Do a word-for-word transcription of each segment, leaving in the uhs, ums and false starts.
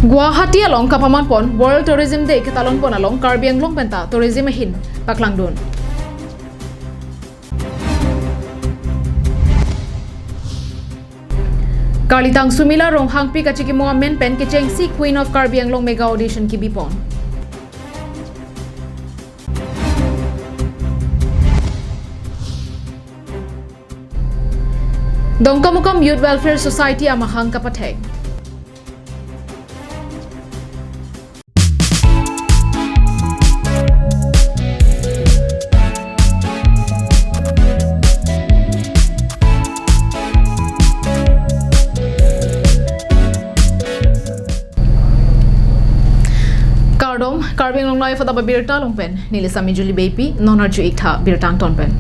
Guwahati along kapaman pon World Tourism Day ketalon pon along Karbi Anglong penta tourism ahin paklangdun. Karlitang Sumila Ronghangpi kachikimo amen pen kechengsi Queen of Karbi Anglong Mega Audition kibi pon. Dongkamukam Youth Welfare Society amahang kapathek. Kardom, Karbi Anglong Live adap abirta along pen neli Sami Julie Beypi, non arju-ik tha birta angton pen.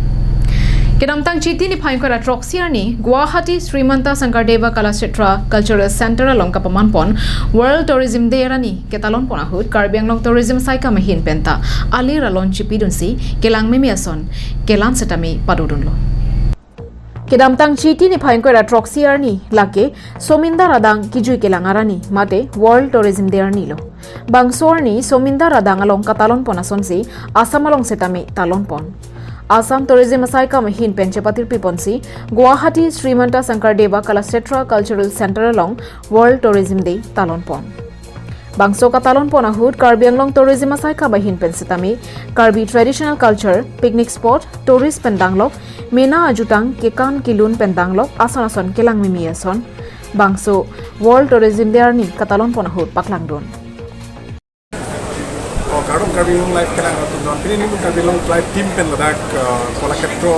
Kedamtang Chiti niphai ingkoi ra throksi arni Guwahati Srimanta Sankaradeva Kalakshetra Cultural Center along kapaman pon World Tourism Day arni ketalon pon ahut Karbi Anglong Tourism asaikam ahin penta alir alon chipidunsi kelang mimi ason kelang setame padodunlo. Kedamtang Chiti niphai ingkoi ra throksi arni lake Somindar adang kijui kelang arni mate World Tourism Day arni lo. Bangso arni Somindar adang along katalon pon asonsi Assam along setame talon pon. Assam Tourism asaikam ahin pen chepatirpi ponsi Guwahati Srimanta Sankaradeva Kalakshetra Cultural Center along World Tourism Day talon pon. Bangso katalon pon ahut Karbi Anglong Tourism asaikam ahin pen setame Karbi traditional culture, picnic spot, tourist pen danglok, mena ajutang, kekan kelun pen danglok ason ason kelang mimi ason bangso World Tourism Day arni katalon pon ahut paklangdun. Oh, kardom Karbi Anglong Live kelang atum don. Pini nelitum Karbi Anglong Live team pen ladak, uh, Kalakshetra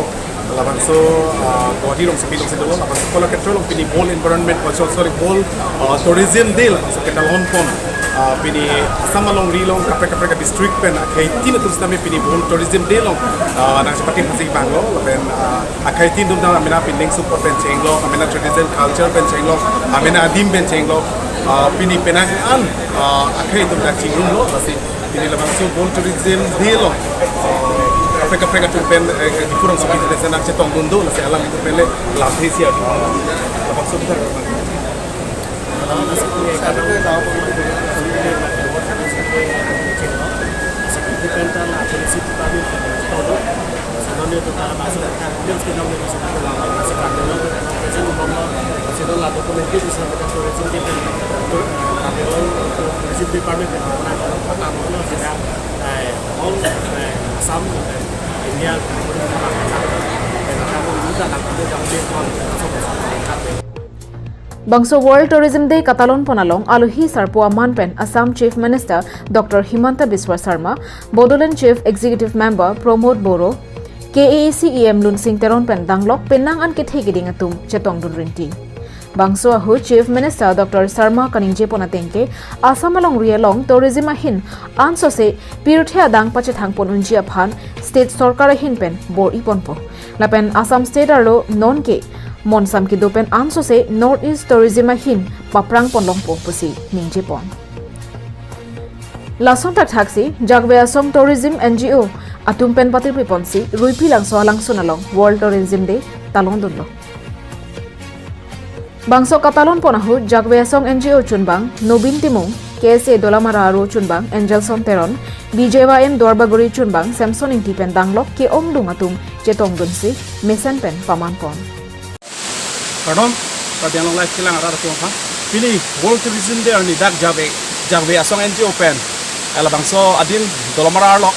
labangso, uh, Guwahati along sepi alongsi dolo, labangso Kalakshetra along pini World Environment, oh, sorry, sorry, World, uh, Tourism Day labangso ketalon pon. Uh, pini Assam alongri along kaprek kaprek district pen akhei tin atum setame pini World Tourism Day along, uh, nangchepateng pasi vanglo, lapen, uh, akhei tin atum ta amena pini Lengsu Pot pen chenglok, amena traditional culture pen chenglok, amena adim pen chenglok, uh, pini penang an, uh, akhei atum ta chingrumlo, lasi pini labangso World Tourism Day along, uh, kaprek kaprek atum pen, eh, eh, Diphu rongsopi pen nangchetongdun do, lasi alanglitum pen le lamthe isi adu. Labangso kita. Bangso World Tourism Day katalon pon along alohi sarpo aman pen Assam Chief Minister Doctor Himanta Biswa Sarma, Bodoland Chief Executive Member Pramod Boro, K A A C E M Lunsing Teron pen danglok penang an kethe keding atum chetongdun rinti. Bangso ahut Chief Minister Doctor Sarma kaningje pon ateng ke Assam alongri along tourism ahin ansose pirthe adang pachethang pon unji aphan state sorkar ahin pen bor-i ponpo. Lapen Assam state arlo non ke monsam kedo pen ansose North East tourism ahin paprang pon longpo pusi ningje pon. Lason thakthak si Jakve Asong Tourism N G O atum pen patirpi ponsi Ruipi Langso alangsun along World Tourism Day talongdunlo. Bangso katalon pon ahut Jakve Asong N G O chunbang Nobin Timung, K S A Dolamara aro chunbang Angelson Teron, B J Y M Duarbagori chunbang Samson Ingti pen danglok ke-ongdung atum chetongdunsi mesen pen paman pon. Kardom, Karbi Anglong Live kelang arat atum aphan. Pini World Tourism Day arni dak Jakve, Jakve Asong N G O pen, eh, labangso adim Dolamara arlo,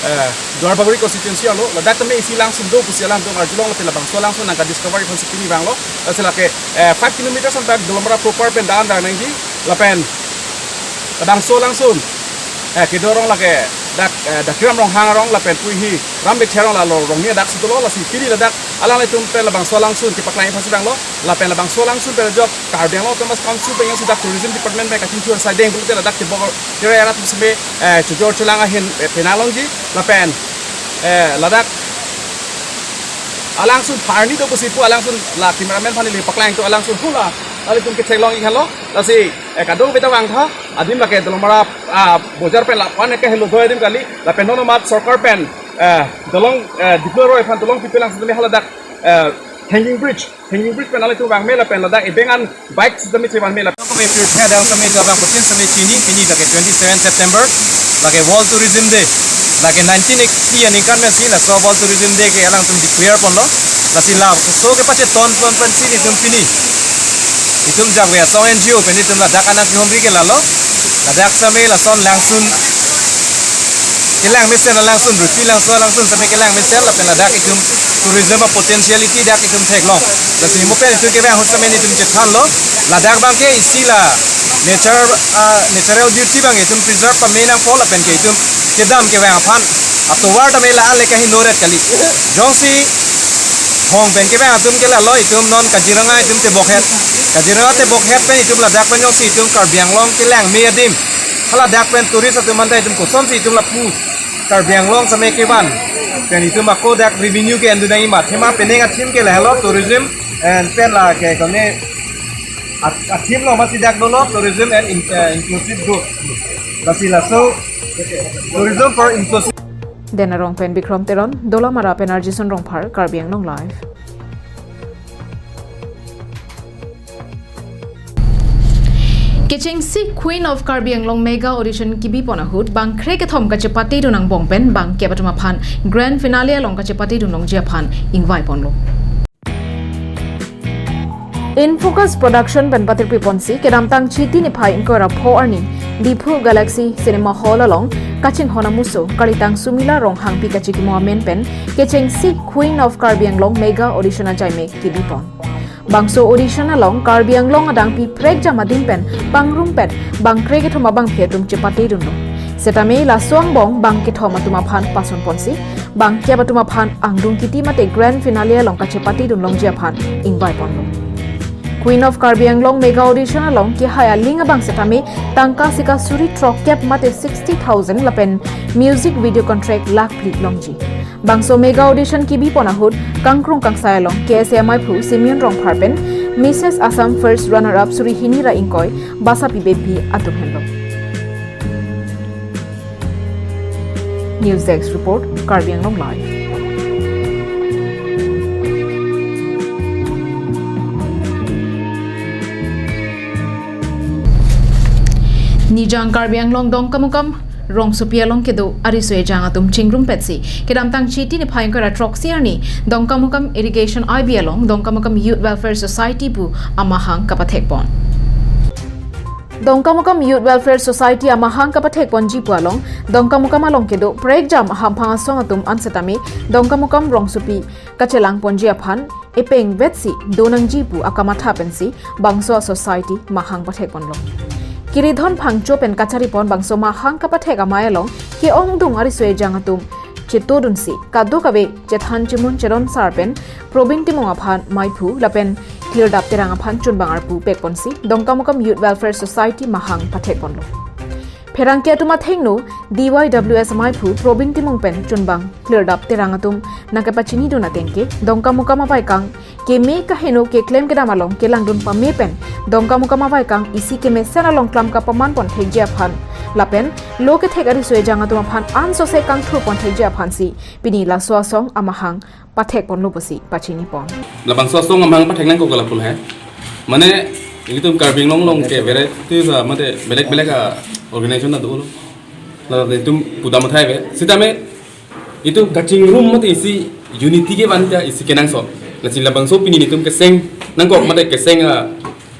eh, Duarbagori constituency arlo, ladak tame isi langsun do pusi alangtum arjulong lapen labangso langsun nangka discover iphan si pini vanglo. Lasi lake, eh, five kilometers an dak Dolamara proper pen dan dan nangji, lapen labangso langsun, eh, kedo arong lake dak, eh, Dakiram Ronghang arong lapen puihi Ram Bekthe arong, lalo rongni adak si dolo, lasi pini ladak alanglitum pen labangso langsun kepaklang iphan si vanglo, lapen labangso langsun pen ajok Karbi Anglong Autonomous Council pen jongsi dak Tourism Department pen kachingthur saideng pulote ladak tebor tere arat seme, eh, chojor cholang ahin, eh, penang longji, lapen, eh, ladak alangsun pharni do pusi pu alangsun la cameraman aphan neli paklang to alangsun hula alitum ketheklong ik henlo, lasi, eh, kadokave ta vangtha, adim lake Dolamara, ah, bojar pen la-an ke helo doi adim kali, lapen non amat sorkar pen, eh, dolong, eh, diplo roi aphan dolong pipelang sitame haladak, eh, hanging bridge Hanging Bridge pen nanglitum vangme lapen ladak ebeng an bike system si vangme lapen. Kami pirthe adang sitame tabang putin sitame chini, pini lake twenty-seven September, lake World Tourism Day. Lake nineteen eighty aningkan pensi laso World Tourism Day ke alangtum declare ponlo. Lasi laso kepacheton pon pensi itum pini, itum Jakve Asong N G O pen itum ladak anang kehumri ke lalo. Ladak sitame lason langsun kelang mesen, langsun rupi langsun, langsun sitame kelang mesen lapen ladak itum tourism a-potentiality dak itum theklong. Lasi mo pen itum kevang ahut sitame itum chethanlo. Ladak abang ke isi la nature, ah, natural beauty abang itum preserve pame nangpo lapen ke itum kedam kevang aphan atovar tame la ale kahingno ret kali. Jongsi hong pen kevang atum ke lalo, itum non Kaziranga itum tebokhet. Kaziranga tebokhet pen itum ladak pen jongsi itum Karbi Anglong kelang me adim, haladak pen tourist atum anta itum kosonsi itum lapu Karbi Anglong sitame kevan pen itum ako dak revenue ke-endun nangji ma? Athema penang a-theme ke lahelo, tourism and pen lake kone a-, a-theme lo masi dak dolo, tourism and in-, eh, inclusive growth. Lasi laso tourism for inclusive. Dena Rong pen Bikrom Teron, Dolamara pen Arjison Rongphar, Karbi Anglong Live. Kechengsi Queen of Karbi Anglong Mega Audition kebipon ahut bang krekethom kachepatedun angbong pen bangkep atum aphan grand finale along kachepatedun longji aphan ingvai ponlo. In Focus Production pen patirpi ponsi kedamtang Chiti niphai ingkoi ra pho arni Diphu Galaxy Cinema Hall along kachinghon amuso Kalitang Sumila Ronghangpi kachikimo amen pen kechengsi Queen of Karbi Anglong Mega Audition ajaime kebipon. Bangso audition along Karbi Anglong adangpi prekjam adim pen pangrumpet bang krekethom abangpi atum chepatedunlo. Setame laso angbong bangkethom atum aphan pason ponsi bangkep atum aphan angdung kiti mate grand finale along kachepatedun longji aphan ingvai ponlo. Queen of Karbi Anglong Mega Audition along kehai aling abang setame tangka sika suri throkkep mate sixty thousand lapen music video contract lakh phli longji. Bangso Mega Audition kebipon ahut kangkrung kangsai along K S A amaiphu Simeon Rongphar pen Missus Assam First Runner Up suri hini ra ingkoi basa pibeppi atum henlo. News Desk Report, Karbi Anglong Live. Nijang Karbi Anglong Dongkamukam rongsopi along kedo ariso ejang atum chingrumpetsi kedamtang Chiti niphai ingkoi ra throksi arni Dongkamukam Irrigation I B along Dongkamukam Youth Welfare Society pu amahang kapathekpon. Dongkamukam Youth Welfare Society amahang kapathekponji pu along Dongkamukam along kedo prekjam ahamphang asong atum an setame Dongkamukam rongsopi kachelangponji aphan epengvetsi donangji pu akamatha pensi bangso a-society mahang pathekponlo. Kiridhon phangcho pen kacharipon bangso mahang kapathek amei along ke-ongdung ariso ejang atum chetodunsi kadokave chethan chimun cheron sar pen Probin Timung aphan maiphu lapen Klirdap Terang aphan chunbang arpu pekponsi Dongkamukam Youth Welfare Society mahang pathekponlo. Pherangke atum athengno D Y W S amaiphu Probin Timung pen chunbang Klirdap Terang atum nangkepachinidun ateng ke Dongkamukam avaikang keme kaheno keklem kedam along kelangdun pame pen Dongkamukam avaikang isi kemesen along klam kapamanpon thekji aphan lapen lo kethek ariso ejang atum aphan ansose kangthurpon thekji aphansi pini laso asong amahang pathekponlo pusi pachinipon. Labangso asong amahang pathek nangkok ke lapu lahai. Mane, ilitum Karbi Anglong along ke variety sa mate belek belek a-organization ta dolo. La itum pudam athai ave. Sitame itum kachingrum mate isi unity kevan ta isi kenangsot. Lasi labangso pini nelitum keseng nangkok mate keseng a,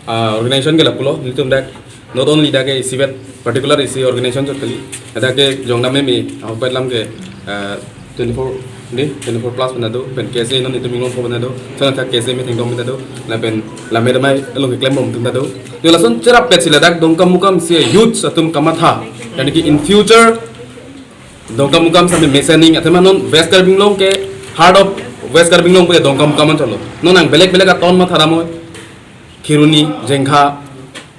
a-organization ke lapulo. Nelitum dak not only dak ke isivet particular isi organization chot kali. Dak ke jongdam me ahokpet alam ke, eh, twenty-four ni, twenty-four plus pen ta do, pen K S A non itum inglong pho pen ta do, sana tha K S A metheng dong pen ta do, lapen lammet amei along keklem bom atum ta do. Yo lason cherapetsi ladak Dongkamukam si youths atum kamatha. Yani ki in future Dongkamukam sitame mesening athema non West Karbi Anglong ke heart of West Karbi Anglong pu Dongkamukam anchotlo. Non nang belek belek a-town matha damnoi. Kheroni, Jengkha,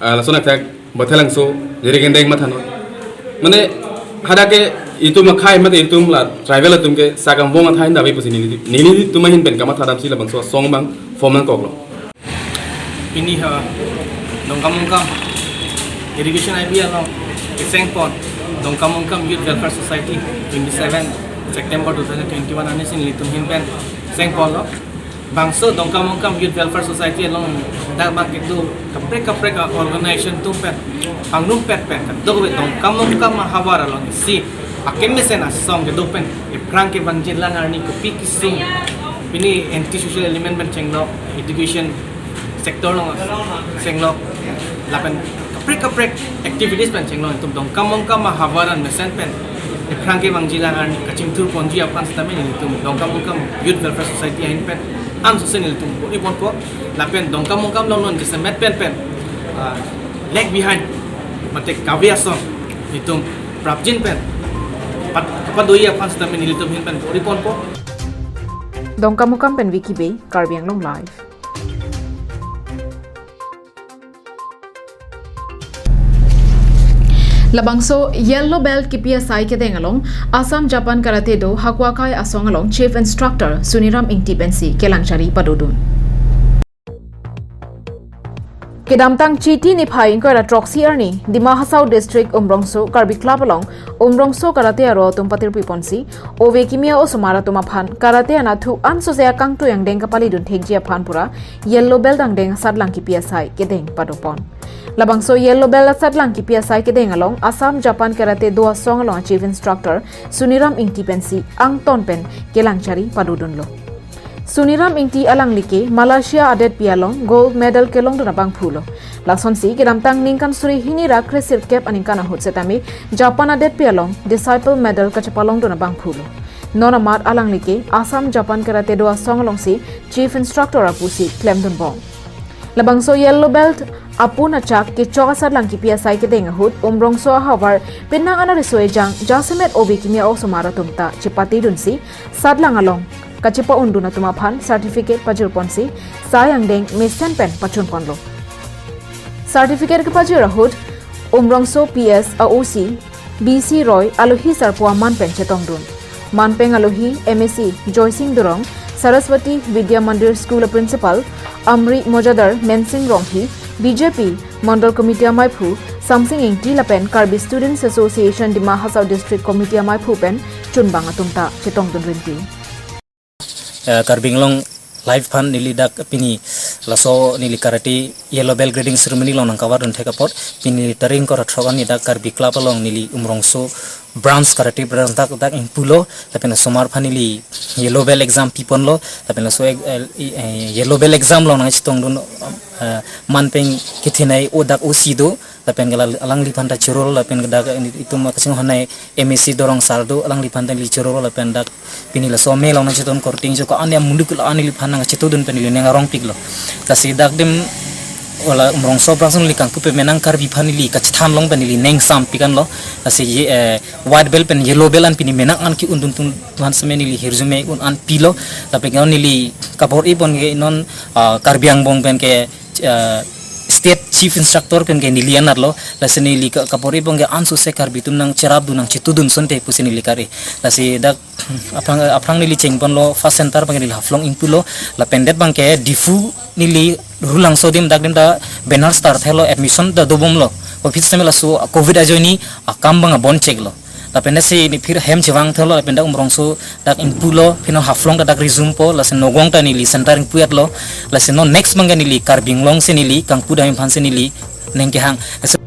ah, lason athak, Bathalangso, Jirikindeng mathanoi. Mane, hadak ke itum akhei mate itum la tribal atum ke sakam bong athai nave pusi neli, nelitum ahin pen kamatha damsi labangso asong abang form nangkoklo. Pini ha Dongkamukam Irrigation I B along kesengpon Dongkamukam Youth Welfare Society twenty-seven September two thousand twenty-one arni si nelitum ahin pen sengponlo. Bangso Dongkamukam Youth Welfare Society along dak bang kedo kaprek kaprek a-organization atum pen pangrumpet pen kadokave Dongkamukam ahavar along isi akemesen asong kedo pen ephrang kevangjilang arni kopi kesung pini anti-social element pen chenglok, education sector along chenglok, lapen kaprek kaprek activities pen chenglok, itum Dongkamukam ahavar an mesen pen ephrang kevangjilang arni kachingthur ponji aphan sitame nelitum Dongkamukam Youth Welfare Society ahin pen ansose nelitum bor-i ponpo. Lapen Dongkamukam along non jasemet pen pen, ah, lag behind mate kave asong itum prapjin pen pat, padoji aphan sitame nelitum ahin pen bor-i ponpo. Dongkamukam pen Vicky Bey, Karbi Anglong Live. Labangso Yellow Belt kipi asai kedeng along Assam Japan Karate Do Hakuakai Asong along Chief Instructor Suniram Ingti pensi kelang chari padodun. Kedamtang Chiti niphai ingkoi ra throksi arni Dima Hasao District Umrongso Karbi Club along Umrongso Karate aro atum patirpi ponsi ove kimi a-osomar atum aphan karate anatthu ansose akangtui angdeng kapalidun thekji aphan pura Yellow Belt angdeng asatlang kipi asai kedeng padopon. Labangso Yellow Belt asatlang kipi asai kedeng along Assam Japan Karate Do Asong along Chief Instructor Suniram Ingti pensi angton pen kelang chari padodunlo. Suniram Ingti alangli ke Malaysia adetpi along gold medal kelongdun abangphulo. Lasonsi kedamtang ningkan suri hini ra kresirkep aningkan ahut setame Japan adetpi along Disciple Medal kachepalongdun abangphulo. Non amat alangli ke Assam Japan Karate Do Asong alongsi Chief Instructor apusi klemdunbom. Labangso Yellow Belt apun achak kechok asatlang kipi asai kedeng ahut Umrongso ahavar penang anari soejang jasemet ove kimi a-osomar atum ta chepatedunsi satlang along kachepa-undun atum aphan certificate pajirponsi sai angdeng mesen pen pachunponlo. Certificate kepajir ahut Umrongso P S a-O C B C Roy alohi sarpo aman pen chetongdun. Manpeng alohi M A C Joysing Durong, Saraswati Vidya Mandir School a-principal Amri Mojadar, Mensing Ronghi, B J P Mondol Committee amaiphu Samsing Ingti lapen Karbi Students Association Dima Hasao District Committee amaiphu pen chunbang atum ta chetongdun rinti. Eh, Karbi Anglong Live aphan neli dak pini laso neli karate Yellow Belt grading ceremony along nangkavardun thek apot pini tarik ingkoi ra throk arni dak Karbi Club along neli Umrongso branch, karate branch dak dak ingpulo, lapen osomar aphan neli Yellow Belt exam piponlo, lapen laso ek-, eh, i-, eh, Yellow Belt exam along nangchetongdun, eh, manpeng kethenei o dak O C do, lapen ke la-, alangliphan ta chorolo, lapen ke dak itum kachinghon nai M A C Durong sir do, alangliphan ta neli chorolo, lapen dak pini laso amei along nangchetong korte joko ani amuluk la aniliphan nangchetongdun pen neli neng arongpiklo. Lasi dak adim ola Umrongso branch neli kangpu pemenang Karbi aphan neli kachethan long pen neli neng sampik anlo. Lasi ye, eh, white belt pen yellow belt an pini menang an ke-unduntun aphan seme neli hirjume un an pilo. Lapen ke non neli kabor-i pon ke non, ah, Karbi angbong pen ke, ah, State Chief Instructor pen ke neli anatlo. Lasi neli ka-, kabor-i pon ke ansose Karbi atum nangcherapdun nangchetongdun asonte pusi neli kar-i. Lasi dak aphrang, aphrang neli chengponlo first center pen ke neli Haflong ingpulo. Lapen det pen ke Diphu neli Rulangso adim dak adim ta banner star thelo, admission ta dobomlo. Office seme laso covid ajoine akam bang abon cheklo. Lapen si neli phir hem chevang thelo, lapen dak Umrongso dak ingpulo, phi non Haflong ta dak resume po, lasi Nagaon ta neli center ingpu-etlo, lasi non next pen ke neli Karbi Anglong si neli kangpu dam aphan si neli neng kehang. Lasi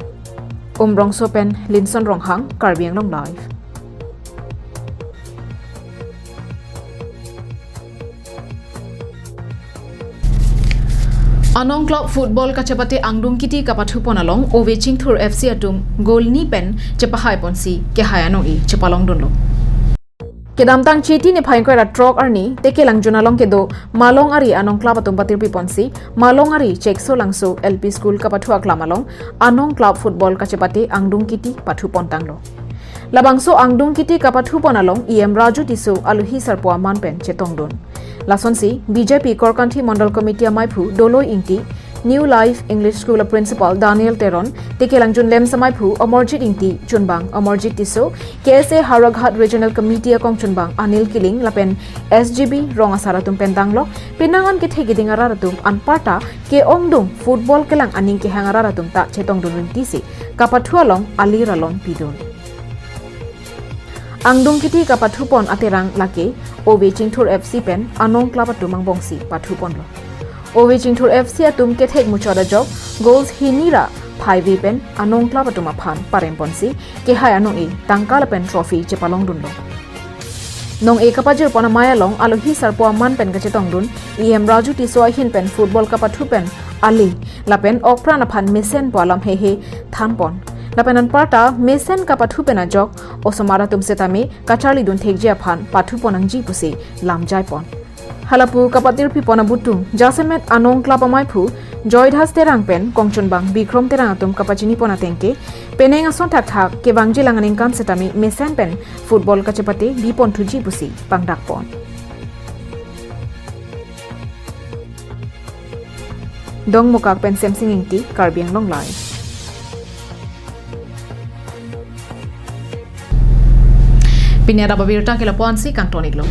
Umrongso pen Linson Ronghang, Karbi Anglong Live. Anong Club football kachepate angdung kiti kapathupon along ove Chingthur F C atum goal ni pen chepahaiponsi kehai anong-i chepalongdunlo. Kedamtang Chiti niphai ingkoi ra throk arni Tekelangjun along kedo Malong Ari Anong Club atum patirpiponsi Malong Ari Chekso Langso L P School kapathu aklam along Anong Club football kachepate angdung kiti pathupontanglo. Labangso angdung kiti kapathupon along E M Raju Tisso alohi sarpo aman pen chetongdun. Lasonsi B J P Korkanthi Mondol Committee amaiphu Doloi Ingti, New Life English School a-principal Daniel Teron, Tekelangjun LAMPS amaiphu Amarjit Ingti, chunbang Amarjit Tisso, K S A Howraghat Regional Committee akong chunbang Anil Killing lapen S G B rong asar atum pen tanglo, penang an kethe keding arat atum anparta ke-ongdung football kelang aning kehang arat atum ta chetongdun rinti si kapathu along alir alon pidun. Angdung kiti kapathupon aterang lake Ove Chingthur F C pen Anong Club atum angbongsi pathuponlo. Ove Chingthur F C atum kethek muchot ajok goals hini ra phaive pen Anong Club atum aphan paremponsi kehai anong-e tangka lapen trophy chepalongdunlo. Nong-e kapajirpon amei along alohi sarpo aman pen kachetongdun E M Raju Tisso ahin pen football kapathu pen ale lapen okpran aphan mesenpo alam hehe thanpon. Lapen anparta mesen kapathu pen ajok osomar atum setame kacharlidun thekji aphan pathupon nangji pusi lamjaipon. Halapu kapatirpipon abutung jasemet Anong Club amaiphu Joydas Terang pen kongchunbang Bikrom Terang atum kapachinipon atengke penang ason thakthak kevangjilang aningkan setame mesen pen football kachepate biponthuji pusi pangdakpon. Dongmukak pen Semsing Ingti, Karbi Anglong Live. Pini adap abirta ke lapu-ansi kangton-iklo.